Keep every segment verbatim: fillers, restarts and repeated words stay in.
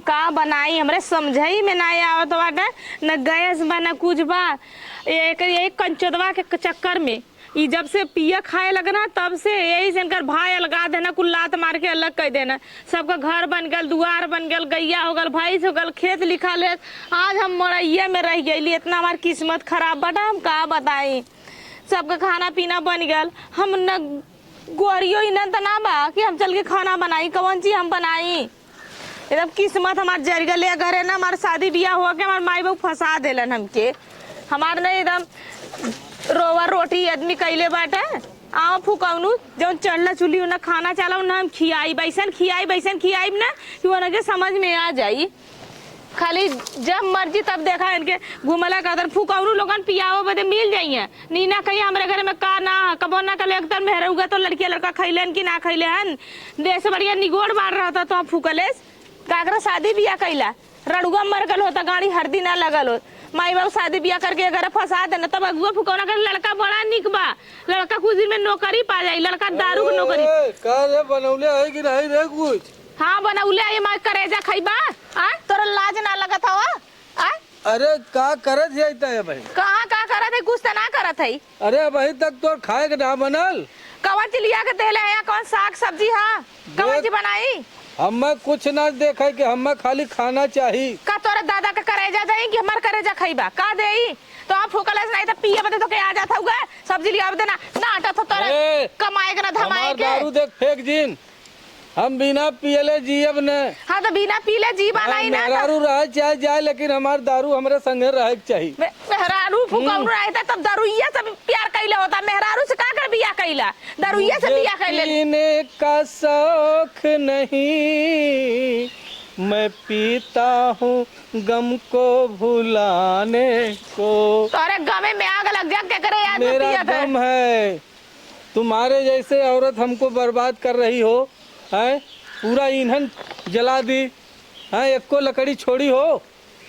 का बनाई, हमरे समझई में ना आवत बाटे, न गैस बा, न कुछ बा। एक, एक कंचोदवा के चक्कर में ई जब से पिए खाए लगना, तब से यही से इनकर भाई अलगा देना, कुल लात मार के अलग कर देना। सबका घर बन गल, दुआर बन गल, गैया हो गल, भैंस हो गल, खेत लिखा ले। आज हम मड़ैया में रह गईली, इतना हमार किस्मत खराब बाटे, हम का बताई। सबका खाना पीना बन गल, हम न गोरियो इनन त ना बा कि हम चल के खाना बनाई, कवन चीज हम बनाई। एकदम किस्मत हमार जरि गले घरे ना, हमार शादी बियाह होके हमार माई बाबू फंसा देलन हमके। हमार ना एकदम रोवा रोटी आदमी कइले बाटे। आवा फुकौनू, जौन चढ़ला चूल्ही उन्हें खाना चाला उन्हें हम खियाई, बैसन खियाई, बैसन खियाई ना कि उनके समझ में आ जाई। खाली जब मर्जी तब देखा इनके घुमला करतन। फुकौनू लोगन पियावो बदे मिल जाइए। नीना कहीं हमरे घरे में का ना, कबो ना कल एक तर मेहरउगा तो लड़किया लड़का खइलेन कि ना खइले हन। देश बढ़िया निगोड़ मार रहा था तो फुकलेस। काकरा शादी बियाह कइला, रड़ुआ मर गल होता, गाड़ी हरदी ना लगल हो। माई बाबू शादी बियाह करके अगर फंसा देना, तब अगुआ फुकौना कर लड़का बड़ा निक बा, लड़का कुछ दिन में नौकरी पा जाई, लड़का दारू के नौकरी। ए, का रे, बनौले है कि नहीं रे कुछ? हाँ, बनौले है, मार करेजा खइबा। आ, तोरा लाज ना लगत हवा? आ? अरे, का करत है इतना ये भाई? कहाँ का करत है? कुछ त ना करत है। अरे, अबहीं तक तोर खाए के ना बनल। कवन चीज लिया के देले है? कौन साग सब्जी है? कवन देख, चीज बनाई? हमें कुछ ना देखे के, हमें खाली खाना चाही। का तोरे दादा के करेजा देई कि हमार करेजा खइबा? का देई? तो आप फूकले से नहीं तो पिए बदे तो के आ जात हउगा। सब्जी लिया बदे ना, ना आटा तो तोरे ए, कमाए के ना धमाए हमार के। दारू देख फेंक जिन। हम बिना पियले जियब न। हाँ, तो बिना पीले जीवा हाँ, नहीं ना, तो मेहरारू रहे चाहे जाए, लेकिन हमार दारू हमरे संगे रहे के चाही। मे-, मेहरारू फुकौनू हम्म। रहता, तब दारुइया से प्यार कइले होता। मेहरारू से का कर बियाह कइला? दारुइया से मुझे बियाह कइले। पीने का शौक नहीं, मैं पीता हूँ गम को भुलाने को। तोरे गमे में आग लग जा, केकरे याद में मेरा पियत है? गम है। तुम्हारे जैसे औरत हमको बर्बाद कर रही हो, हैं? पूरा ईंधन जला दी, हैं? एको लकड़ी छोड़ी हो?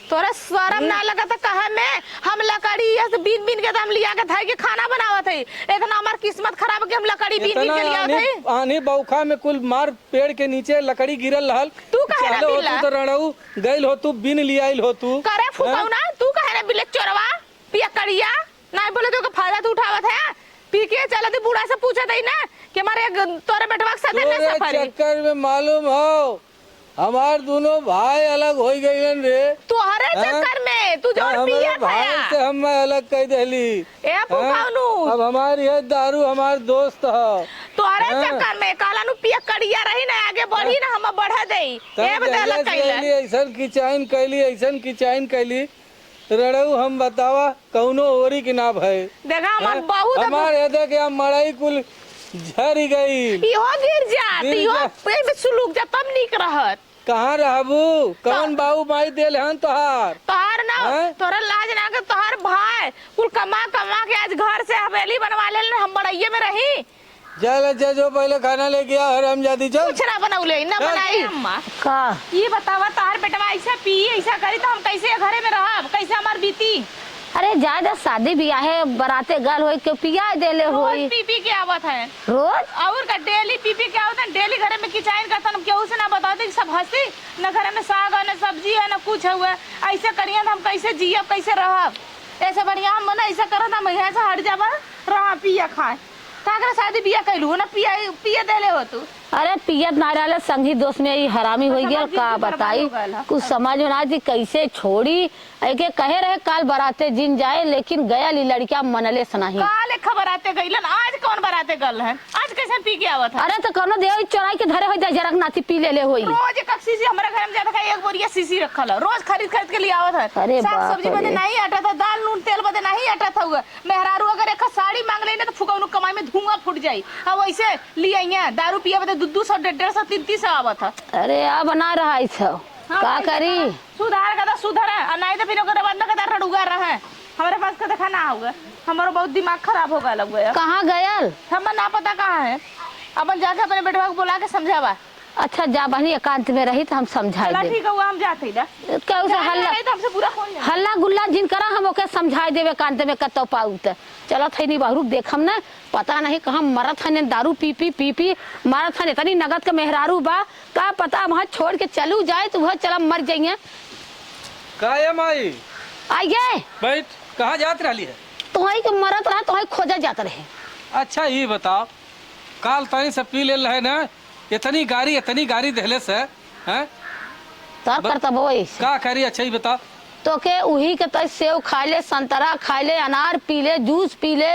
तोरा शर्म हम्म। ना लगत कहे में? हम लकड़ी ये से बीन बीन के तो हम लिया के धइ के खाना बनावत है। इतना हमार किस्मत खराब कि हम लकड़ी बीन बीन इतना के लियावत आन्ही, है। आन्ही बौखा में कुल मार पेड़ के नीचे लकड़ी गिरल रहल। तू काहे ना चाहले हो बिल्ला? तू तो रणऊ गइल हो, तू बीन लियाइल हो तू। करे हैं? फुकौना, तू काहे ना बिल्ले चोरवा? पियकड़िया, नाहीं बोले तो ओकर फायदा तू उठावत है। पी के चलत ही बूढ़ा से पूछत ही ना कि हमारे एक तोरे बेटवा के साथे तोरे नशा फरी। चक्कर में मालूम हो, हमार दुनो भाई अलग होइ गइलन रे। तोहरे हैं? चक्कर में, तू जौन हाँ, हमरे पियत भाई है। से हम अलग कइ देली। ए हैं? फुकौनू। अब हमार ये दारू हमार दोस्त ह। तोहरे हैं? चक्कर में, कहला नु पियकड़िया रही ना, आगे बढ़ी हैं? ना, हम बढ़े देई। तब ए बदे जहिया अलग से कइले। अइली, अइसन किचाइन कइली, अइसन किचाइन कइली। रड़ऊ हम बतावा, कौनो ओरी के ना भय। देखा, हमार हैं? बहुत अब हमार ये देख, या मड़ई कुल झरी गई। इहो गिर जात, गिर इहो जा। ए में सुलूक जा, तब नीक रहत। कहाँ रहबू? कौन तो बाऊ माई देले हन तोहार? तोहार ना, हैं? तोहरा लाज ना के तोहार भाई कुल कमा कमा के आज घर से हवेली बनवा लेले, हम मड़इये में रही। जा ले, जा, जो पहले खाना लेके आ, हरामजादी, चल। कुछ ना बनौले, ना चल। बनाई। अम्मा, का? ई बतावा, तोहार बेटवा ऐसा पी, ऐसा करी, तो हम कैसे घरे में रहब? कैसे हमार बीती? अरे, जाए दे, शादी बियाहे, बराते गल होई, केहू पियाए देले रोज होई। पी, पी के आवत है। रोज? और का, daily पी, पी के आवत है, daily घरे में किचाइन करतन, हम केहू से ना बतावत, सब हंसी, न घरे में साग है, न सब्जी है, न कुछ है, ऐसे करियन, हम कैसे जियब, कैसे रहब? ऐसे बढ़िया हम ना ऐसा करत, हम यहाँ से हट जाबा, रहा पिया खाए। का करे शादी बियाह कइलू हो ना, पिया, पिए देले हो तू। अरे पियत ना रहले, संगी दोस्त में ई हरामी होइ अच्छा, गेल, बाजी का की बर्बाद बताई? हो गइल ह। कुछ समझ में ना आती, कैसे छोड़ी। एके कहे रहे काल बराते जिन जाए, लेकिन गयल ई लड़किया मनले से नहीं। काल एक बराते गइलन, आज कौन बराते गल है? आज कैसे पी के आवत है? अरे तो कौनो देव चोराई के धरे होइ जाए, जरक नाती पी लेले होई। रोज एक शीशी हमारे घर में जाता है, एक बोरिया शीशी रखल है, रोज खरीद खरीद के ले आवत है। अरे साग बाप सब्जी बदे रे। नहीं अटत है, दाल नून तेल बदे नहीं अटत है। मेहरारू अगर एक साड़ी मांग लेई ना, तो फुकौनू कमाई में धुआं फूट जाई। अब वैसे लियाइए, दारू पिए बदे दू दू सौ, डेढ़ डेढ़ सौ, तीन तीन सौ आवत ह। अरे, अब ना रहाई छौ। हाँ, का भाई, करी? सुधार का तो सुधर है, और नहीं तो फिर ओकरे बाद में कहता रड़ुआ रहे। हमारे पास का देखा ना होगा, हमारो बहुत दिमाग खराब हो गया लग गया। कहाँ गयल? हमें ना पता कहाँ है। अपन जाके अपने बेटवा को बुला के समझावा। अच्छा, जा बहनी, एकांत में रही त हम समझाए चला देब। ठीक है, वो हम जाते ही ना। केहू से ना, हल्ला, नहीं तो हमसे बुरा कोई नहीं। हल्ला गुल्ला जिन करा, हम ओके समझाए देब एकांत में कतौ पाऊ त। चलत है नी बहरू, देखम ना, पता नहीं कहाँ मरत हन, दारू पी पी, पी पी मरत हन। इतनी नगद के मेहरारू बा, का पता वहाँ छोड़ के चलू जाए त वह चला मर जाइए। का ए माई? आइए। बैठ, कहाँ जात रहली है? तोहई के मरत रहा, तोहई खोजा जात रहे। अच्छा, ई बताओ, काल ताई से पी लेल रहे ना, इतनी गारी, इतनी गारी देहले से, हैं? तोर ब-, करतब वही से। का करी? अच्छा, ई बताओ। तोके उही के तई सेव खाए ले, संतरा खाए ले, अनार पी ले, जूस पी ले,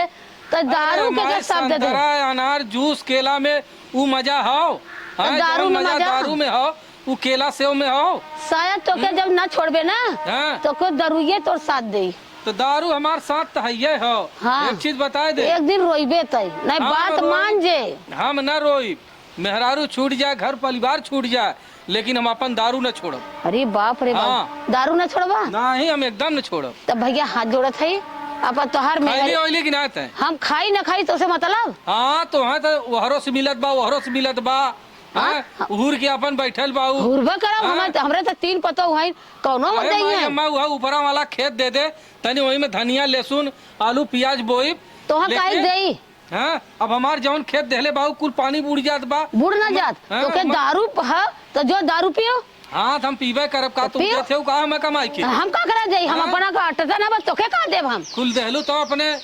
त अरे दारू के माई, के सब दे दे। संतरा, अनार, जूस, केला में ऊ मजा हौ, त हैं? दारू जौन में मजा मजा? दारू में हौ, ऊ केला सेव में हौ। शायद तोके हम्म। जब ना छोड़बे ना, हाँ। तोके दरुइये तोर साथ देई। तो दारू हमार साथ तो हइये हो। हाँ। एक चीज बताए दे। एक दिन रोइबे तई, नहीं हाँ, बात रोई। मान जे। हम ना रोई, मेहरारू छूट जाए, घर परिवार छूट जाए, लेकिन हम अपन दारू न छोड़ब। अरे बाप रे बाप, हाँ। दारू न छोड़बा? नहीं, हम एकदम न छोड़ब। तब भैया हाथ जोड़त है, अपन तोहार खैली मेहर ओइली कि ना तै? हम खाई न खाई, तोसे मतलब? हाँ, तो हाँ, तो ओहरो से मिलत बा, ओहरो से मिलत बा। हाँ? हाँ? हुर के अपन बैठल बा उ। हुरबा करब, हाँ? हमार, हमरे तो तीन पतोह हैं, कौनो हो अरे जाई माई, है। अम्मा, उहा ऊपरा वाला खेत दे दे, तनी वही में धनिया, लहसुन, आलू, प्याज बोइब। तो हम काहे लेकिन, देई? हाँ, अब हमार जौन खेत देहले बा, उ कुल पानी बुड़ जात बा। बुड़ ना हमार, जात। हाँ, तोके हमार दारू प-, ह, तो जो दारू पियो। हाँ, तो हम पीबे करब का, तो तुम पियो। देते हो का हमें कमाई के? हम का करा जाई? हम हाँ? अपना का अटता ना बस, तोके का देब हम? कुल देहलू तो अपने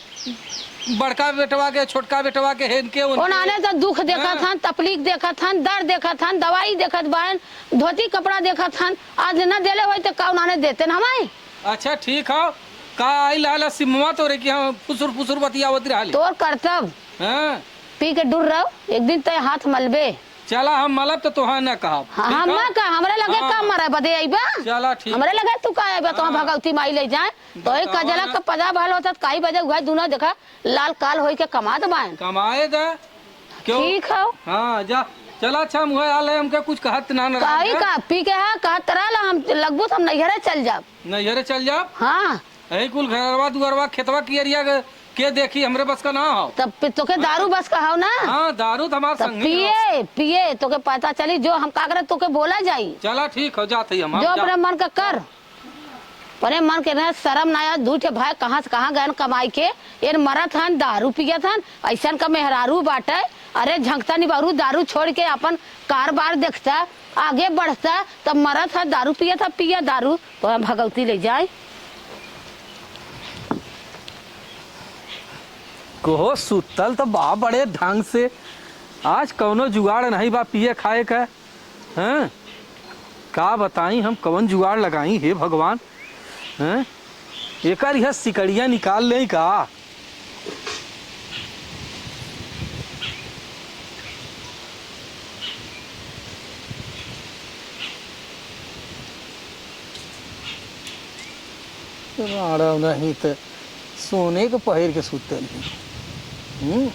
बड़का बेटवा के, छोटका बेटवा के, हेन के, उनके। उन्हाने तो दुख देखत हाँ। हन, तकलीफ देखत हन, दर्द देखत हन, दवाई देखत बाहन, धोती कपड़ा देखत हन। आज न देले होई तो का उन्हाने देते न हमारे? अच्छा, ठीक हो। का आइल रहल सिमवा तोरे कि हम फुसुर फुसुर बतियावत रहली? तोर करतब। हाँ। पी के दूर रहो, एक दिन तय हाथ मलबे। चला, हम मलब तो तोहार ना कहब। हाँ, ठीक हम है? ना कह, हमरे लगे हाँ। का मरे बदे अइबा? चला, ठीक। हमरे लगे तू का अइबा, तो हम हाँ। भगवती माई ले जाए। तो एक बतावा कजला ना। का पदा भल होता, काई बजे उघाई दुनो देखा, लाल काल होई के कमात बाएन। कमाए दा। क्यों? ठीक हौ। हाँ, जा। चला, अच्छा, मुहे आल है, हमके कुछ कहत ना, ना काई रहा। का? पी के है, कहत रहा ला, हम लगबू तो हम नैहरे चल जाब। नैहरे चल जाब? हाँ। यही कुल घरवा, दुआरवा, खेतवा, कियरिया के, के देखी, हमरे बस का ना हो। तब पि-, तोके हाँ। दारू बस का हो ना? हाँ, दारू तो हमार तब संगी पिए, हो। पिए, तोके पता चली, जो हम का करे, तोके बोला जाई। चला, ठीक हो, जात ही हम, हम जो जा। अपने मन का कर। परे मन के ना शरम ना आया, दू ठे भाई कहाँ से कहाँ गएन कमाई के, एन मरत हन, दारू पियत हन, अइसन का मेहरारू बाटे। अरे झंकता नहीं बहरू, दारू छोड़ के अपन कारबार देखता, आगे बढ़ता, तब मरत ह, दारू पियत ह, पिया दारू, तो हम भगवती ले जाए। कोहो सुतल तो बा बड़े ढंग से, आज कौनो जुगाड़ नहीं बा पिए खाए का। हैं? का बताई हम, कवन जुगाड़ लगाई, हे भगवान? हैं? एकर यह सिकड़िया निकाल लेई का? राड़ा नहीं त सोने के पहिर के सुतल ही। हम्म?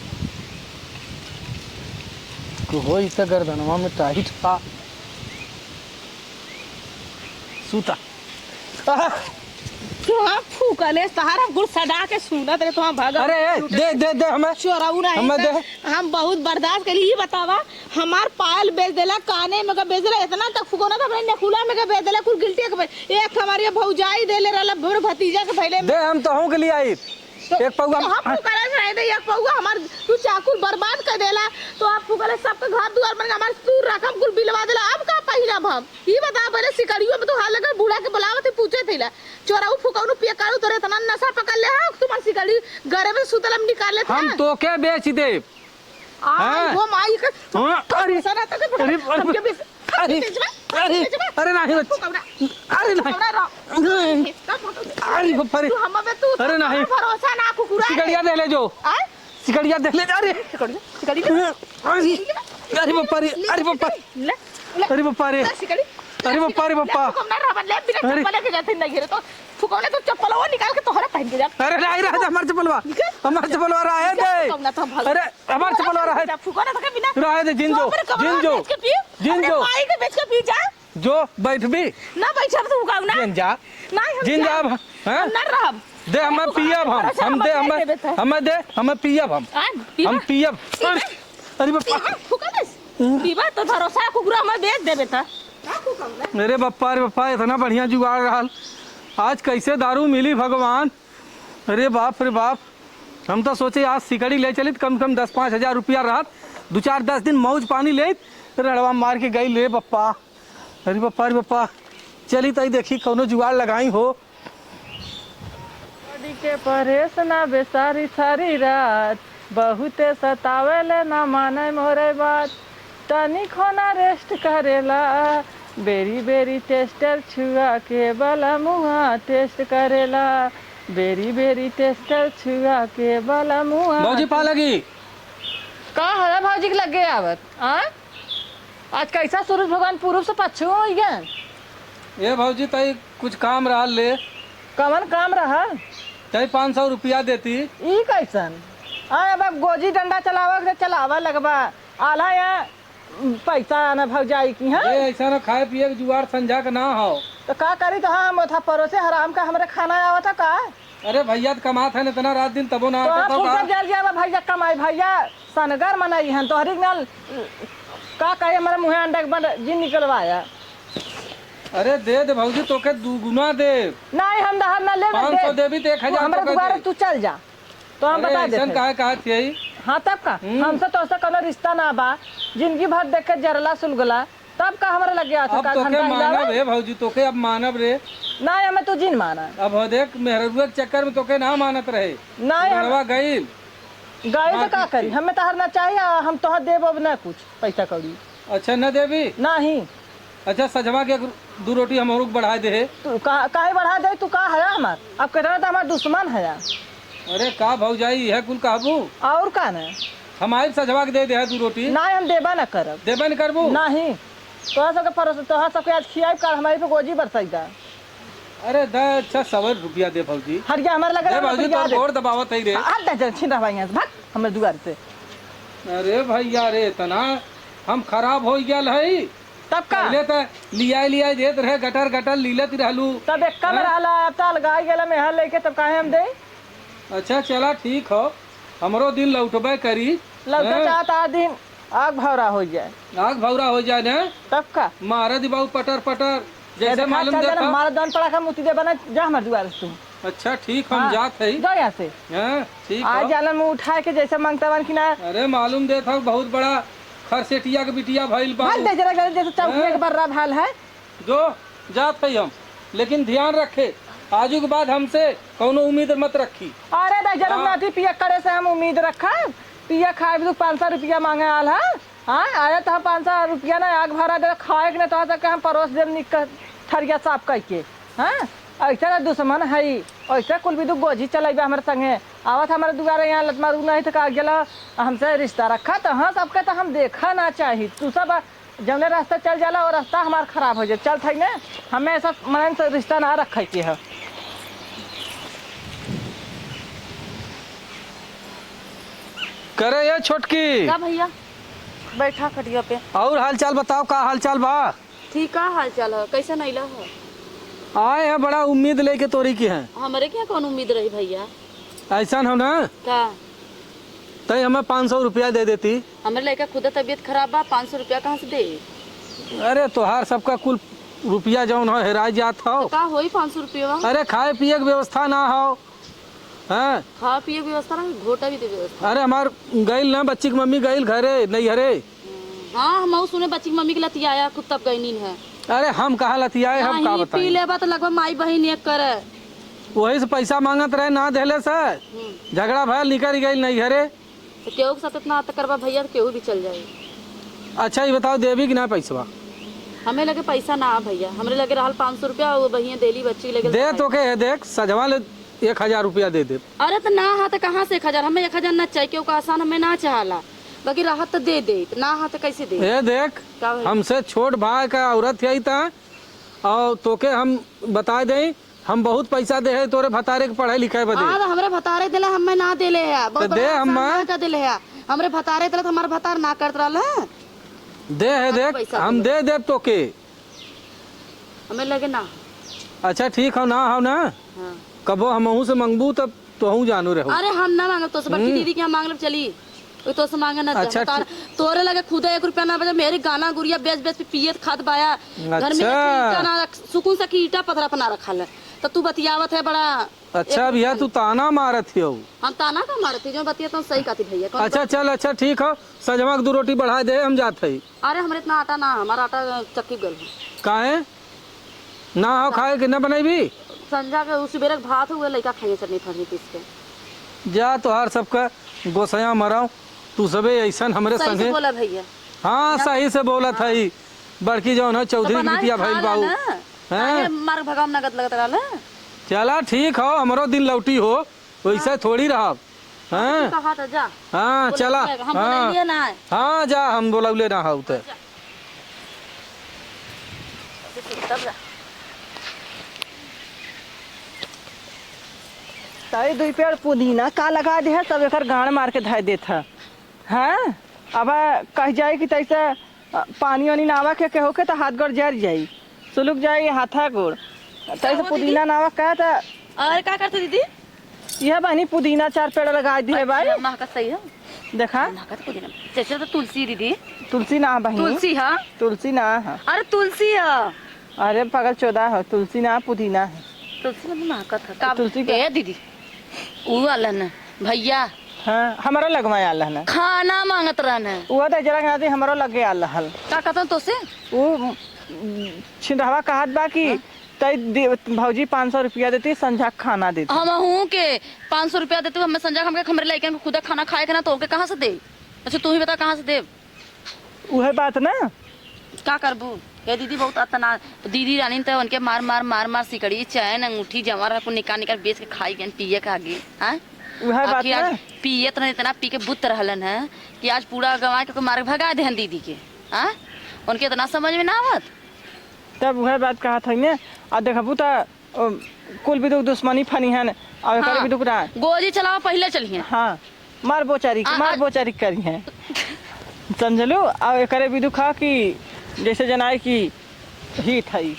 तो होई त गर्दनवा में टाइट बा। सूता। आह! तोहार फूकले, तोहार हम गुड़ सदा के सुनत रहे, तोहार भगत अरे, ए, दे, दे, दे, हमें। चोरऊ रहे हमें त दे। हम बहुत बर्दाश्त करी। ई बतावा, हमार पायल बेच देला, काने में का बेच देला, इतना तक फुकौना तो अपने नकुला में का बेच देला, कुल गिल्टी के बेच-, एक हमारी भौजाई देले रहला, हमरे भतीजा के भइले में। दे, हम तोहू के लिए आई। तो एक पौआ तो हम फुकौना से रहे दे, एक पौआ हमार तू चाकुल बर्बाद कर देला, तो आप फुकौना सबके घर दुआर बन के हमार तू रकम कुल बिलवा देला, अब का पहिरब हम? ई बता, पहले सिकड़ियों में तो हाल लगा, बूढ़ा के बुलावत ही, पूछे थे ला, चोरऊ फुकौनू पियकारू, तोरे इतना नशा पकड़ ले है, तुम्हार सिकड़ी गरे में सुतल हम निकाल लेते हम हैं। तोके बेच देब। आ, हाँ। वो माई के हाँ, अरे, पसंद आता तो अरे, अरे, हमके बेच, अरे, बेचबा? अरे, बेचबा? अरे, नहीं, फुकौना। अरे, नहीं। फुकौना रहो। नहीं। बेचता फुकौना। अरे, बाप रे। तू हम बे तू अरे, नहीं। भरोसा ना कुकुरा है। सिकड़िया दे ले जो। आय? सिकड़िया दे ले, अरे। सिकड़िया, सिकड़िया। अरे, अरे बाप रे, अरे बाप रे। ले, ले। अरे बाप रे। ले, सिकड़ी। अरे बाप रे, बाप। ले, फुकौना रहा, ले, बिना अरे। चप्पल के जाते नहीं गिरे तो फुकौना तो चप्पल वो निकाल के तोहरा पहन के जा। अरे, नहीं रहा, हमार चप्पलवा। निकाल। हमार चप्पलवा रहा है निकाल दे। फुकौना तो हम भाग। अरे, हमार चप्पलवा रहा है। फुकौना तो के बिना। रहा है दे, जिन जो, जो, अपने कमरा जिन में जो। बेच के पी, जिन अपने जो। माई के बेच के पी जा। जो, बैठबी? ना बैठब तो फुकौना। जिन जा। नहीं, हम जिन जा। जाब, हैं? हम ना रहब। दे, हमें फुकौना पियब हम। भरोसा हम हम दे, अपने हमें, देबे तो। हमें दे, हमें पियब हम। आ, पीबा? हम पियब। पीबा? अरे, अरे बाप। पीबा? फुकौना। पीबा तो भरोसा कुकुरा हमें बेच देबे त। अरे बप्पा रे बप्पा, इतना बढ़िया जुगाड़ रहल, आज कैसे दारू मिली भगवान। अरे बाप रे बाप, हम तो सोचे आज सिकड़ी ले चलित, कम से कम दस पाँच हजार रुपया रहत, दो चार दस दिन मौज पानी लेत, रड़वा मार के गइल रे बप्पा। अरे बप्पा रे बप्पा, चली तई देखी कौनो जुगाड़ लगाई हो। बॉडी के परेस ना बे सारी सारी रात, बहुते सतावेले ना माने मोरे बात। तनिको ना रेस्ट करेला, बेरी बेरी टेस्टर छुआ के बलमुआ टेस्ट करेला, बेरी बेरी टेस्टर छुआ के बलमुआ। भौजी पा लगी। का हला भौजी के लगे आवत, आ? आज कैसा सूरज भगवान पूरब से पश्चिम होइ गए? ए भौजी, तई कुछ काम रहल ले। कवन काम रहल? तई पाँच सौ रुपया देती। ई कैसन? आ, अब, अब गोजी डंडा चलावा के चलावा लगबा। आला यहाँ पैसा आना भौजाई की, हाँ? ए, ऐसा ना खाए पिए के जुगाड़ संझा के ना हो। तो का करी तो हम ओथा परोसे हराम का हमरे खाना आवत है का? अरे भैया, त कमात है न इतना रात दिन, तबो ना तो आता आप था फुर्सत का? जल जावा भैया, कमाई भैया, सनगर मनई हन, तोहरी के ना, का कहे, हमारे मुँहे अंडा के बंड जिन निकलवाया। अरे दे दे भौजी, तोके दुगुना दे। नहीं, हम दहर ना ले, पाँच सौ दे। देबी तो एक हजार तू हमरा तोके दुआरे दे। तू चल जा, तो हम अरे बता ऐसन देते। काहे कहत हई? हाँ, तब का? हम्म। हमसे तोहसे कौनो रिश्ता ना बा, जिंदगी भर देख के जरला सुलगला, तब का हमरा लगे आत अब का तोके घंटा हिलावे? मानब रे भौजी, तोके अब मानब रे। ना, हमें तू जिन माना। अब हो देख, मेहररुआ के चक्कर में तोके ना मानत रहे। ना, हम गड़वा गइल। गइल तो मारपीट का करी? के। हमें तहर ना चाहिए, आ, हम तोहर देब अब ना कुछ पैसा कौड़ी। अच्छा, न देबी? नहीं। अच्छा, सजवा के एक दू रोटी हमरो के बढ़ाए दे हे। तू का, काहे बढ़ा दे? तू का हया हमार? अब कहता तो हमार दुश्मन हया। अरे का भौजाई, यह कुल कहबू? और का ना? हम आइब सजवा के दे दे है दू रोटी। ना, हम देबा ना करब। देबे न करबू? नहीं। तोहरा सबके परोस, तोहरा सबके आज खियाइब, काल हमारी पे गोजी बरसाई दा। अरे दा, अच्छा, सौ रुपया दे भौजी। हट जा, हमारे लगे दे ना भौजी, रुपया तोर दे। गोड़ दबावत है रे। हट जा, जरा छीन रहा यहाँ से, भाग हमारे दुआर से। अरे भैया रे, इतना हम खराब हो गया है। तब का? पहले तो लियाई लियाई देत रहे, गटर गटर लीलत रहलू। तब एक कम हैं? रहला, अब तो अलगाई गेला मेहर लेके, तब काहे हम दे? अच्छा, चला ठीक हो, हमरो दिन लौटबे करी। लौटा हैं? चाहता दिन आग भौरा हो जाए। आग भौरा हो जाए ना? तब का? मारे दी बाबू पटर पटर, ये जैसे देखा, मालूम चल देता। जाना, मारा दन पड़ा का मुती दे बना, जा हमारे दुआर से तू। अच्छा, ठीक, हम हाँ, जात है। जाओ यहाँ से। हाँ, ठीक आज है। जालन मुँह उठाए के जैसे मांगता बन कि ना। अरे, मालूम देत हौ, बहुत बड़ा खरसेटिया के बिटिया भइल बा। भाग दे जरा, जरा, जैसे चौकिया के हैं? बर्रा भाल है। जो, जात है हम, लेकिन ध्यान रखे, आजू के बाद हमसे कौनो उम्मीद मत रखी। अरे, दे जरा, हाँ। नाती पिया करे से हम उम्मीद रखब। पिया खाए भी तू पाँच सौ रुपया मांगे आल है। हाँ, अरे तो पाँच सौ रुपया ना आग भरा दे, खाए के ना तो तक हम परोस देब निक थरिया साफ कइके। हाँ, ऐसे ना दुश्मन है, ऐसे कुल भी तू गोजी चलैबे हमरे संगे। आवत हमरे दुआरे यहाँ लतमारू नहीं तो का गेला, हमसे रिश्ता रखा तो हाँ, सबके तो हम देखा ना चाही। तू सब जौने रास्ता चल जाला, वो रास्ता हमार खराब हो जाए। चल थई ने, हमें ऐसा मनन से रिश्ता ना रखे के है। करे ये छोटकी। का भैया? बैठा खटिया पे। और हाल चाल बताओ, का हाल चाल बा? ठीक, का हाल चाल है? कैसन अइला है? आए हैं, बड़ा उम्मीद लेके तोरी की है। हमरे क्या कौन उम्मीद रही भैया? ऐसन हो ना? का? तई हमें पाँच सौ रुपया दे देती। हमरे लड़का खुद तबीयत खराब बा, पाँच सौ रुपया कहाँ से दे? अरे तोहार सबका कुल रुपया जौन हो हेराई जात हो। तो का होई पाँच सौ रुपया? अरे खाए पिए के व्यवस्था ना हो। हाँ। खाए पिए के व्यवस्था ना, घोटा भी दे व्यवस्था। अरे हमार गइल ना, बच्ची की मम्मी गइल घरे, नैहरे। हाँ, हम सुने बच्ची की मम्मी के लतियाया खूब तब गइनीन है। अरे हम कहाँ लतियाए, हम का नहीं, बताई? पी लेबा तो लगभग माई बहिन एक करे। वही से पैसा मांगत रहे, ना देले से हम्म। झगड़ा भयल, निकल गइल नैहरे। तो केहू के साथ इतना अत करबा भैया, तो केहू भी चल जाए। अच्छा, ये बताओ, देबी कि ना पैसवा? हमें लगे पैसा ना आ भैया, हमरे लगे रहल पाँच सौ रुपया, वो बहिया देली बच्ची लगे दे तो। के है, देख, सजवा ले एक हजार रुपया दे दे। अरे तो ना हा तो कहाँ से एक हजार? हमें एक हजार ना चाहिए, केहू का एहसान हमें ना चाहला, बाकी रहत तो दे दे, ना हा तो कैसे दे? ए देख, का भैया? हमसे छोट भाई का औरत है ता, और तोके हम बता दें, हम बहुत पैसा दे है तोरे भतारे के पढ़ाई लिखाई बदे। हाँ, तो हमरे भतारे देला, हमें ना देले है, बहुत तो दे बड़ा एहसान हमें। ना कर देले है। हमरे भतारे देला तो हमारे भतार ना करत रहल है। दे है, हमें देख, पैसा हम देले। दे देब तोके। हमें लगे ना। अच्छा, ठीक हो ना, हो ना? हाँ। कबो हमहू से मंगबू तब तोहू जानू रहो। अरे, हम ना मांगब, तो से बड़की हम्म। दीदी के यहाँ मांग लेब, चली। वो तो से मांगे ना अच्छा, जाता। ठीक। तोरे लगे खुदे एक रुपया ना बचे, मेहरी गहना गुरिया बेच बेच के पियत खात बाया। घर में अच्छा। एक ईंटा ना रख, सुकून से कि ईंटा पथरा पर ना रखल है। तो तू बतियावत है बड़ा। अच्छा एक भैया, तू ताना मारत हियो। हम ताना का मारत ही, जो बतिया तो सही कहती भैया। कौन अच्छा, बात? चल, अच्छा, ठीक हो, संझवा के दू रोटी बढ़ा दे, हम जात हई। अरे, हमरे इतना आटा ना, हमारा आटा चक्की गल है। काहे? ना हो खाए के, ना बनैबी? संझा के उ सुबेरे के भात हुए, लइका खाइए चटनी फटनी पीस के। जा, तोहार सबका गोसया मराओ, तू सबे ऐसन हमरे सही से संगे। बोला भैया। हाँ, ना। सही से बोलत हाँ। हई। बड़की जौन है, चौधरी तो के बिटिया बनाए खा भइल ला बाऊ। ना। हैं? काहे मार भगाम नगद लगत रहल है? चला, ठीक हो, हमरो दिन लौटी हो। वैसे हाँ। थोड़ी रहब। हैं? तू कहा था, जा। हाँ, बोले चला। हम हाँ। बोलैलिए ना है। हाँ, जा, हम बोलौले ना हऊ ते। जा। तब जा। ताई दुई पेड़ पुदीना का लगा दे है, सब एकर गांड मार के धर देत है। हैं? अब कह जाए कि तैसे अ, पानी वानी ना आवा के, केहू के त हाथ गोड़ जर जाई, सुलुक जाई हाथा गोड़। तैसे हो दीदी? पुदीना ना आवा का त और का करते दीदी? यह बहिनी पुदीना चार पेड़ लगा दिए भाई। अच्छा, महकत सही है। देखा। महकत पुदीना। जैसे तो तुलसी दीदी। तुलसी ना बहिनी। तुलसी है? तुलसी ना है। अरे तुलसी है। अरे पगल चोदा हो, तुलसी ना, पुदीना है। तुलसी मतलब महकत है। का तुलसी का? ए दीदी, ऊ वाला ना, भैया। हाँ, हमरा लगवा आल है ना। खाना मांगत रहन है। वो तो जरा कहती हमरो लगे आल हल। का कहतन तोसे? वो, उम, छिंदहवा कहत बा कि हाँ? तई दे-, भौजी पाँच सौ रुपया देती, संझा खाना देती। हमहू के पाँच सौ रुपया देती, हमें संझा, हमके, हमरे लइकन के खुदा खाना खाए के ना, तो ओके कहाँ से दे? अच्छा, तू ही बता, कहाँ से देब? उहे बात ना। का करबू? ए दीदी, बहुत अतना दीदी रानी त उनके मार, मार, मार, मार सिकड़ी, चैन, अंगूठी, जमा रहा, कुल निकाल, निकाल बेच के खाई गन, पिए के आगे। हाँ? उहे बात आखिर आज ना। पियत रहन, इतना पी के बुत रहलन है कि आज पूरा गंवा के मार के भगा देहन दीदी के। हाँ? उनके इतना समझ में ना आवत। तब उहे बात कहत हई ने। आ देखबू त ओ, कुल बिदुक दुश्मनी फनी है न, अब एकरे हाँ। बिदुक ना। गोजी चलावा पहिले चलिहैं। हाँ, मार बोचारी, आ, मार आ। बोचारी करिहैं। समझलू? अब एकरे बिदुक हा कि जैसे जनाए कि हित हई।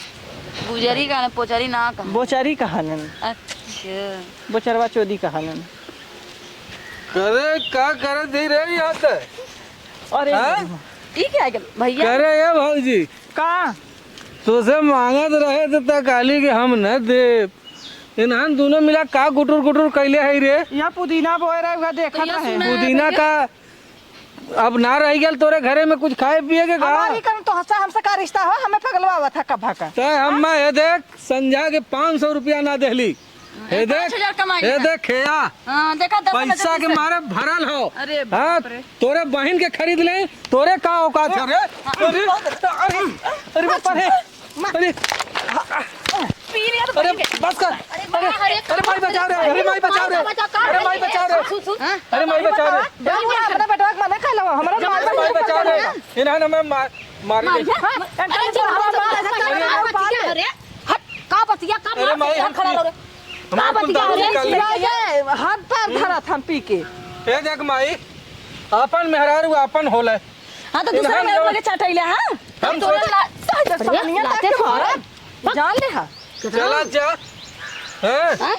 गुजरी का न, पोचरी ना कहा। बोचारी कहा नन। अच्छा। बोचरवा चोदी कहा नन। करे, का करत ही रे यहाँ से? अरे हाँ? ई क्या है भैया? करे ए भौजी, का? तोसे मांगत रहे त तकाली के हम न देब। इन्हन दुनो मिला का गुटुर गुटुर कैले है रे? यहाँ पुदीना बोए रहे, उहे देखत तो ये रहे। सुना है पुदीना भैया। का अब ना रह गया तोरे घरे में कुछ खाए पिए के का? हमारी कम तो हंसा हमसे का रिश्ता हो, हमें पगलवा हुआ था कब का। तै हम हाँ? मैं ये देख संझा के पाँच सौ रुपया ना देहली। हे देख, पाँच हजार कमाई हे है। देख, खेया। हाँ, देखा, दस पैसा के मारे भरल हो। अरे हाँ, बाप रे। तोरे बहिन के खरीद ले, तोरे का औकात है? अरे, अरे, अरे, अरे, बाप रे। अरे, पी लिया तो अरे, बहिन के। बस कर। अरे, अरे, अरे, अरे, माई बचाओ रे, अरे, माई बचाओ रे, बचाओ, अरे, माई बचाओ रे, सुन, सुन। अरे, माई बचाओ रे। बहिन के अपना बेटवा के मना कर लो, हमारा अरे, माई बचाओ रे। इन्हें हमें मार, मार मार दे। जा। हाँ, अरे, जो हमारा मार, मार, मार, मार, मार, मार, हट, का बतिया, का अरे मार माई, बतिया हम खड़ा पी-, रहो रे? हम का कुल बतिया दारू रे? निकाल ले। ये, ये, हाथ पैर धरत हम पी के। ए देख माई, आपन मेहरारू आपन होले। हाँ, तो दूसरा इन्हन मेहरारू जो लगे चटैले, हाँ? हम तोरे सोच- ला-, सही तो अरे, सामने लाते तक तो मारा। जान ले हा। चला जा। हैं? हाँ?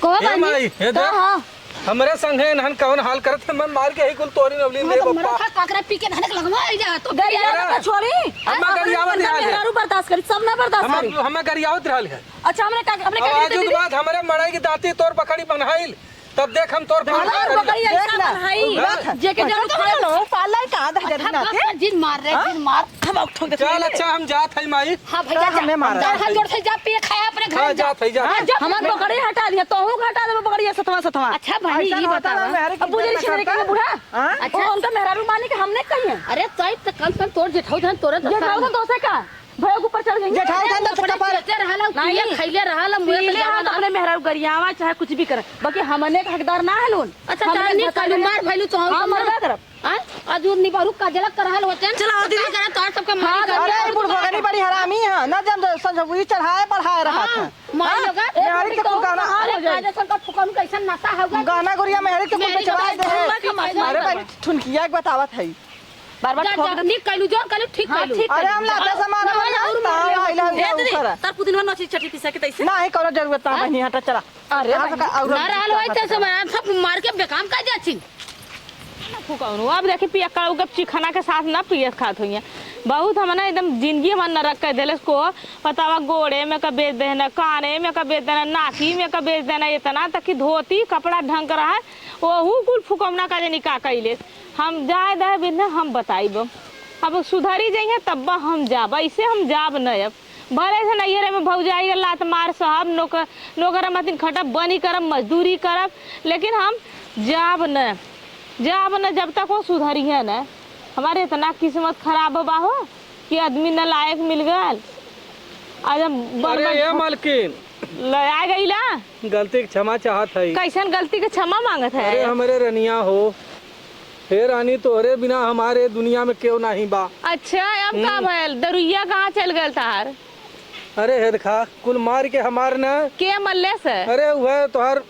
कहो ए बानी? माई, ए का देख। हाँ? हमरे संगे इन्हन कौन हाल करत है, मैं मार के ही कुल तोरी नवली हाँ, ले तो बप्पा। मरा खा काकरा पी के धनक लगवा आई जा, तो दे यार, अरे। तो छोड़ी। हम हाँ, गरियावत अपने रहल है। मेहरारू बर्दाश्त करी, सब ना बर्दाश्त हमें, करी। हमें गरियावत रहल है। अच्छा, हमरे का, हमरे अब का आज के बाद हमरे मड़ई की दांती तोर बकरी बन्हाइल, तब देख हम तोर फाड़ हमार करी। बकरी ऐसा देख ना, बन्हाई, उगला था। जे के अच्छा, जरूर तो खाए। हम लोग पाला का आधा अच्छा, जरूर ना बस थे। जिन मार रे, हाँ? जिन मार। हम आउट ठोक देते चल, हैं। अच्छा, हम जात है माई। हाँ भैया, हाँ, जा। हमें मारा। जा, हाथ जोड़ से जा, पी के खाया अपने घर हाँ, जा। जात है, जा। हाँ, जा। हमार बकरी हटा दिया, तोहू के हटा देबो बकरी सतवा सतवा। अच्छा, बहनी, ऐसा ई होता बतावा। ना, मेहरारू अब बुझे कितना छिनरी करता के है। बूढ़ा? हाँ? अच्छा। वो उनका मेहरारू मानी कि हमने कही है। अरे, तई त कल सन तोर जेठाऊ धन तोरे त जेठाऊ धन दोसे का? भैया के ऊपर चढ़ गई। जेठाऊ धन तो अपने कपार चलते रहला, नहीं। पिए खैले रहला, मुँह पीले पे हाथ जावा अपने मेहरारू गरियावा, चाहे कुछ भी करे, बाकी हमने के हकदार ना है लोन। अच्छा, हमने चाहे नहीं, कालू मार भैलू तो हम हाँ, सब मरबे ना। करब। आय, आज उन निबरू का जलक करहल होतन। चला, दीदी। का करत तोहर सबके हाँ, मारी अरे, करत बुढ़ भगनी बड़ी हरामी है, ना जब संझबुरी चढ़ाए बढ़ाए रहा हाँ, था। माई हाँ? लोगा। मेहरी के कुल गाना। अरे, काजे संकर फुकन कैसन नशा होगा? गाना गुरिया मेहरी के कुल मेहरी बेचवाए के दे है। कुल अरे, पहले ठुनकिया के बतावत है। बार-बार जा, ठोक जा, दे। निक कैलू, जोर कैलू, ठीक हाँ, कैलू। ठीक अरे, हम कैलू। लाते से मारा और ना, ना, और ताव मार आइला ले। हुआ ए, दीदी, ऊपर। तार पुदीनवा नोची चटनी पीसा के तैसे। ना, ही कौनो जरूरत ना हाँ? बहिनी, हटा, चला। अरे, कहाँ से का, और ना रहल होई, तैसे मैं सब मार के बेकाम कर दे छी। कौनो। अब देखी, पियक्कड़ उ के चिखना के साथ ना पियत खात होइहें। बहुत हमन एकदम जिंदगी हमन नरक कर देले को। बतावा, गोड़े में का बेच देना, काने में का बेच देना, नाकी में का बेच देना, इतना तक कि धोती कपड़ा ढंग रहा है, ओहू कुल फुकौना का जनी का कइले। हम जाए दे बिना हम बताइब। अब सुधरी जइहें तब हम जाब, ऐसे हम जाब न अब। भले से नैहरे में भौजाई के लात मार सहब, नौकर, नौकर मतिन खटब, बनी करब, मजदूरी करब, लेकिन हम जाब न, जाब न जब तक वो सुधरिहे न। हमारे इतना किस्मत खराब बा हो कि आदमी नालायक मिल गल। आज हम बन अरे बन ए मालकिन, लया गईला। गलती के क्षमा चाहत है। कैसन गलती के क्षमा मांगत है? अरे हमरे रनिया हो, हे रानी, तोहरे बिना हमारे दुनिया में केहू नाही बा। अच्छा, अब का हम्म। भयल? दरुइया कहाँ चल गयल तहार? अरे हे देखा, कुल मार के हमार ना। के मल्ले से? अरे वह तोहार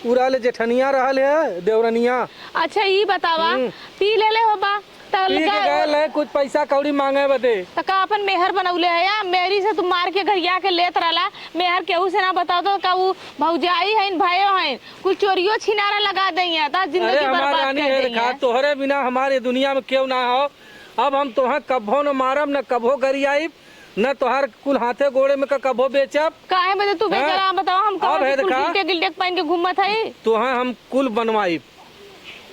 उराले जेठनिया रहल है, देवरनिया। अच्छा, ई बतावा, हम्म। पी लेले होबा, त पी के का गयल है, कुछ पैसा कौड़ी मांगे बदे। त का अपन मेहर बनौले है या? मेहरी से तू मार के गरिया के लेत रहला, मेहर केहू से ना बताओ तो का उ भौजाई हइन, भाइयो हइन, कुल चोरियो छिनारा लगा देइया, त जिंदगी अरे हमार बर्बाद रानी कर है, देइया। देखा, तोहरे बिना हमारे दुनिया में केहू ना हो। अब हम तोहे कभो न मारब, न कभो गरियाइब, न तोहार कुल हाथे गोड़े में का कभो बेचब। काहे बदे तू हैं? बेचरा, बतावा, हम अब कहाँ है से कुल देखा, गिल्टे गिल्टे पहन के घूमत हई? तोहे हम कुल बनवाइब,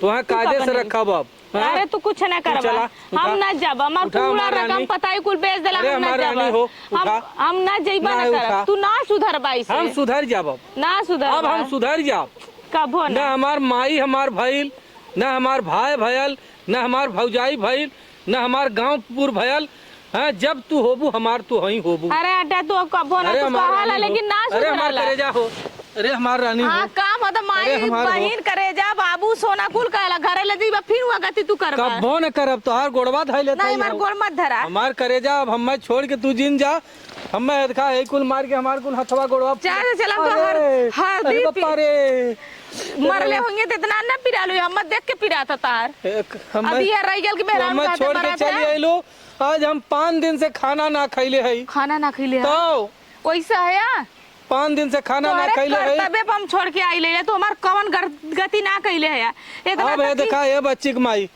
तोहे तू का कायदे से बनवाइब? रखब अब, हैं? अरे तू कुछ ना तू करबा, चला, हम उठा। ना जाब, हमार उठा, पूरा हमार रकम रानी। पताई कुल बेच देला, अरे हम ना हमार जाब। रानी हो, हम, उठा। हम ना जइबा ना ना, उठा। करब, तू ना सुधरबा इसे। हम सुधर जाब अब। ना सुधरबा। अब हम सुधर जाब। कभो ना। ना हमार माई हमार भइल, ना हमार भाई भयल, ना हमार भौजाई भइल, ना हमार गाँव पुर भयल। हाँ, जब तू होबू, हमार तू हई होबू। अरे अड्डा, तू अब कभो ना, अरे तू हमार कहाला, रानी हो। लेकिन ना अरे हमार सुधरला। करेजा हो। अरे हमार रानी हाँ, हो। काम हो तो माई, अरे हमार हो। बहिन, करेजा, बाबू, सोना कुल कहला, घरे ले जइबा, फिर हुआ गति तू करबा। कभो न करब, तोहार गोड़वा धइ लेत नहीं, हई हमार हम। गोड़ मत धरा। हमार करेजा, अब हमें छोड़ के तू जिन जा। हमें देखा, ए कुल मार के हमार कुल हथवा गोड़वा चल, चल, हम तो अरे, हर, हर अरे दी पी-, बापा रे। मरले होंगे तो इतना ना पिरालू, हम देख के पिरात तार। एक, हमें, अब ये रह गल कि तू मेहरारू हमें कहते छोड़ के मरत चली है। आइलो। आज हम पाँच दिन से खाना ना खइले हई। खाना ना खइले है? तो? वैसा है या? पाँच दिन से खाना ना तोहरे खइले हई। करतबे पे हम छोड़ के आइले, तू हमार कवन गर-, गति ना कइले है या? इतना अब है तक कि देखा, ए बच्ची के माई,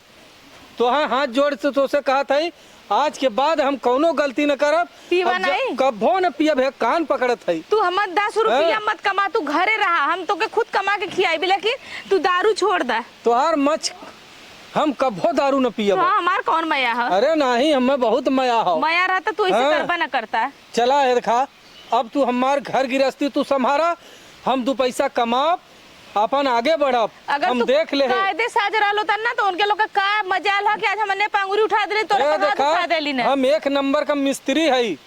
तोहार हाथ जोड़ से तोसे कहत हई, आज के बाद हम कौनो गलती न करब। पीवा अब ज-, नहीं? कभो न पियब है, कान पकड़त हई। तू हमर दस रुपया हैं? मत कमा, तू घरे रहा, हम तोके खुद कमा के खियाइबी, लेकिन तू दारू छोड़ दा। तोहार मछ हम कभो दारू न पियब। हाँ, हमार कौन मया ह? अरे नाही, हमें बहुत मया हो। मया रहता तू ऐसे हाँ। करबा न करता। चला हेरखा, अब तू हमार घर गिरस्ती तू संभारा, हम दू पैसा कमाब, अपन आगे बढ़ब, अगर हम तू देख ले है। कायदे से आज रहलो तन ना, तो उनके लोग का का मजाल ह कि आज हमने पांगुरी उठा देली, तोरे ए, पर हाथ देखा, उठा देली ना। हम एक नंबर का मिस्त्री हई,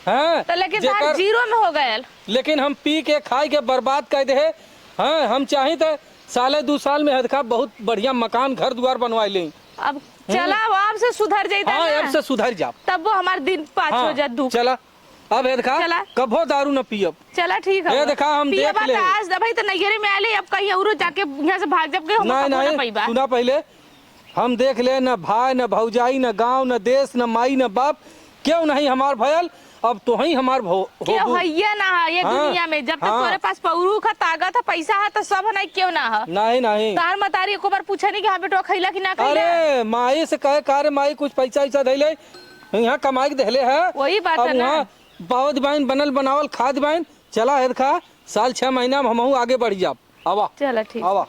हैं? तो लेकिन जेकर तार जीरो में हो गयल। लेकिन हम पी के, खाई के बर्बाद कर दे, हैं? हम चाही तो साले दू साल में हदखा बहुत बढ़िया मकान, घर दुआर बनवा लें। अब हम्म। चला, अब से सुधर जाई हाँ, ना। अब से सुधर जाब। तब वो हमार दिन पाँच हाँ, हो जात, दुख। चला। अब हे देखा, चला। कभो दारू न पियब। चला, ठीक हे है। देखा, हम पियबा देख ले। त आज दबाई त नैहरे में आले, अब कहीं औरो जाके यहाँ से भाग जाब के, हम नहीं, कभो नहीं, ना पइबा। सुना पहिले, हम देख ले, न भाई, न भौजाई, न गाँव, न देश, न माई, न बाप, केहू नहीं हमार भयल, अब तोहई हमार भो-, केहू होबू। हइये ना है ये हाँ, दुनिया में, जब तक हाँ। तोरे पास पौरुख है, ताकत है, पैसा है, तो सब है, नहीं केहू ना है। नहीं, नहीं। तार मतारी एको बार पूछे नहीं कि हाँ बेटवा खैला कि ना खैला? अरे, माई से कहे, का रे माई, कुछ पैसा वैसा धैले, यहाँ कमाई के देले है। वही बात अब है ना। वहाँ पावत बाइन, बनल बनावल खाद बाइन, चला हेरखा, साल छह महीना में हमहू आगे बढ़ जाब। आवा। चला, ठीक। आवा।